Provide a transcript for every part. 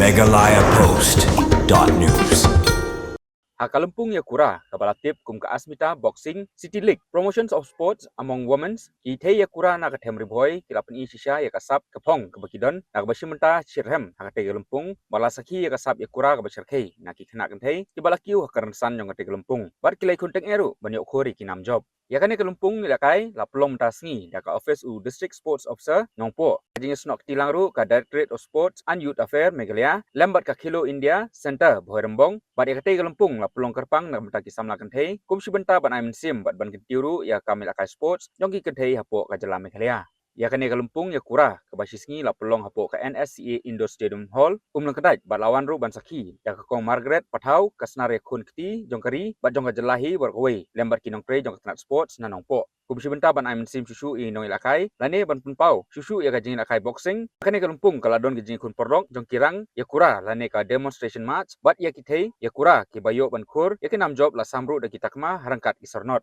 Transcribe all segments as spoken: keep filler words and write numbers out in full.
Meghalaya Post dot news. Ha ka lympung ïakura kaba la tip kum ka Asmita Boxing City League, Promotions of Sports Among Women's, ki thei ïakura na ka them Ri Bhoi ki la pyni shisha ïa ka sap ka phong kaba ki don na kaba shim bynta shitrhem ha katei ka lympung, bad la sakhi ïa ka sap ïakura kaba shyrkhei na ki khynnah kynthei kiba la kiew ha ka rynsan jong katei ka lympung, bad ki la ïakhun tyngeh ruh ban ïoh khur ïa ki nam jop. Ïa kane ka lympung ïalehkai la pynlong mynta sngi da ka office u District Sports Officer Nongpoh. Ka jingïasnoh kti lang ruh ka Directorate of Sports and Youth Affairs Meghalaya lem bad ka Khelo India Centre Bhoirymbong, bad ïa katei ka lympung la pynlong kyrpang na ka bynta ki samla kynthei kum shi bynta ban ai mynsiem bad ban kyntiew ruh ïa ka kam ïalehkai sports jong ki kynthei hapoh ka jylla Meghalaya. Ïa kane ka lympung ïakura kaba shi sngi la pynlong hapoh ka N S C A Indoor Stadium Hall, Umlyngkdait, bad la wan ruh ban sakhi da ka Kong Margaret Pathaw, ka snar ïakhun kti jong ka ri bad jong ka jylla hi baroh kawei, lem bad ki nongtrei jong ka tnat sports na Nongpoh. Kum shi bynta ban ai mynsiem shuh shuh ïa ki nongïalehkai lane ban pynpaw shuh shuh ïa ka jingïalehkai boxing, kane ka lympung ka la don ka jingïakhun paralok jong ki rang ïakura lane ka demonstration match, bad ïa ki thei ïakura kiba ïoh ban khur ïa ki nam jop la sam ruh da ki takma ha ryngkat ki syrnod.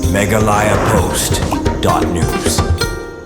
Meghalaya Post dot news.